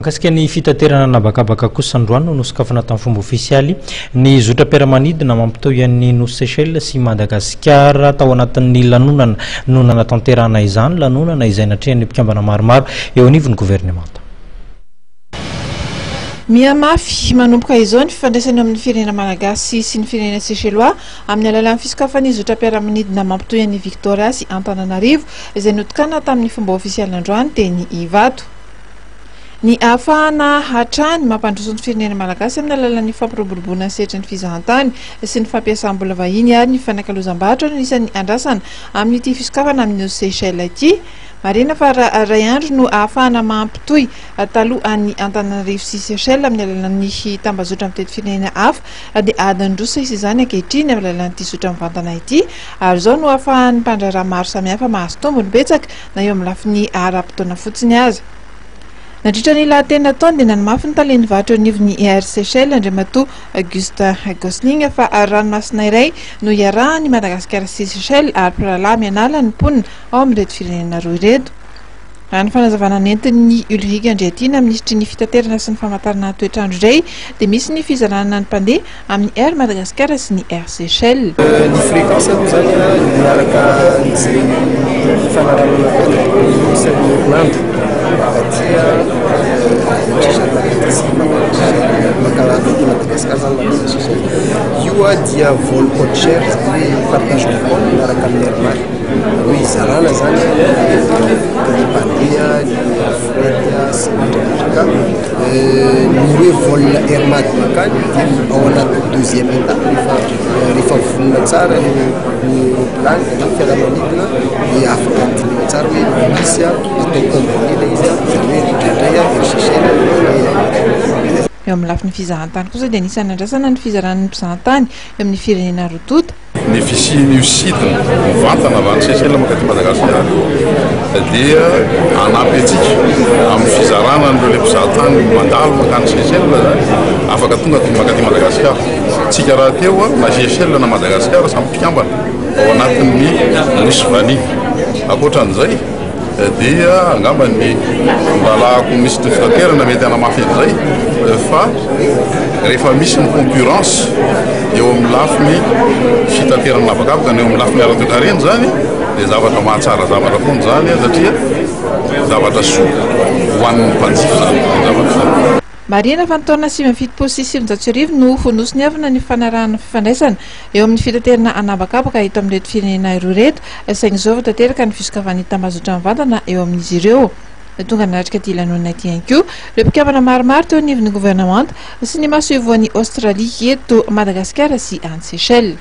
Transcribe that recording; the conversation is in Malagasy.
Mikasika ny fitaterana an'habakabaka kosa, androany no nosokafana tamin'ny fomba ofisialy ny zotram-piaramanidina mampitohy an'ny Nosy Seychelles sy Madagasikara. Tao anatin'ny lanonana no nanatanterahana izany, lanonana izay natrehan'ny mpikambana maromaro eo anivon'ny governemanta. Mihamafy manomboka izao ny fifandraisana eo amin'ny firenena malagasy sy ny firenena seychellois amin'ny alalan'ny fisokafan'ny zotram-piaramanidina mampitohy an'i Victoria sy Antananarivo izay notokanana tamin'ny fomba ofisialy androany teny Ivato. Ny ahafahana hatrany mampandroso ny firenena malagasy amin'ny alalan'ny fampiroboroboana ny sehatry ny fizahantany sy ny fampiasam-bola vahiny ary ny fanakalozam-barotra no isan'ny andrasana amin'ity fisokafana amin'ny Nosy Seychelles ity. Marihina fa raha iray andro no ahafahana mampitohy taloha an'i Antananarivo sy Seychelles amin'ny alalan'ny tambazotra mitety firenena hafa dia adiny roa sisa izany ankehitriny amin'ny alalan'ity zotra mivantana ity ary izao no ahafahan'ny mpandraharaha maro samihafa mahazo tombony betsaka na eo amin'ny lafiny ara-potoana fotsiny aza. Nandritra ny lahateny nataony dia nanamafy ny talen'ny varotra eo anivon'ny Air Seychelles, Andriamatoa Augustin Gosling fa ranomasina iray no iarahan'i Madagasikara sy Seychelles ary mpirahalahy mianala ny mponina ao amin'ireto firenena roa ireto. Raha ny fanazavana nentin'i Ulrich Andriatiana, minisitry ny fitaterana sy ny famantarana ny toetr'andro indray dia misy ny fizarana ny mpandeha amin'ny Air Madagascar sy ny Air Seychelles. Ny fréquence aloha zany miaraka izay fifanarahana natao isan'ny herinandro aty mankalana aty Madagascar zany mandeha Seychelles. Io dia vol code share zany hoe partage de vol miaraka amin'ny Air Mad hoe izarana zany ny mpandeha ny fret sy ny rehetra ka Ny hoe vol Air Mad mankany dia ao anatin'ny deuxième étape rehefa rehefa vonona tsara ny ny ropilany na fiaramanidina dia afaka dinihina tsara hoe misy atao combiné ilay izy izany hoe indraindray Air Seychelles indraindray Air Mad. Eo amin'ny lafiny fizahantany kosa dia anisan'ny andrasana ny fizaran'ny mpizahantany eo amin'ny firenena roa tonta. Ny fisian'io sidina mivantana avy any Seychelles mankaty Madagasikara io dia hanampy antsika amin'ny fizarana an'ireo ilay mpizahatany mandalo mankany Seychelles izany afaka tonga mankaty Madagasikara. Tsika rahateo na Seychelles na Madagasikara samy mpikambana ao anatin'ny Nosy Vania. Ankoatra an'izay dia angamba ny rahalahiko minisitry ny fitaterana mety hanamafy an'izay fa rehefa misy ny concurrence eo amin'ny lafiny fitaterana habakabaka na eo amin'ny lafiny ara-toekarena izany dia zavatra mahatsara zavatra foana izany satria zavatra soa ho an'ny mpanjifa izany zavatra izany. Marihina fa ny taona 1979 no nosoniavina ny fanarahana fifandraisana eo amin'ny fitaterana an'habakabaka eto amin'ireto firenena roa ireto, saingy izao vao tanteraka ny fisokafan'ny tambazotra mivantana eo amin'izy ireo. Tonga nanatrika ity lanonana ity ihany koa ireo mpikambana maromaro teo anivon'ny governemanta sy ny masoivohon'i Aostralia eto Madagasikara sy any Seychelles.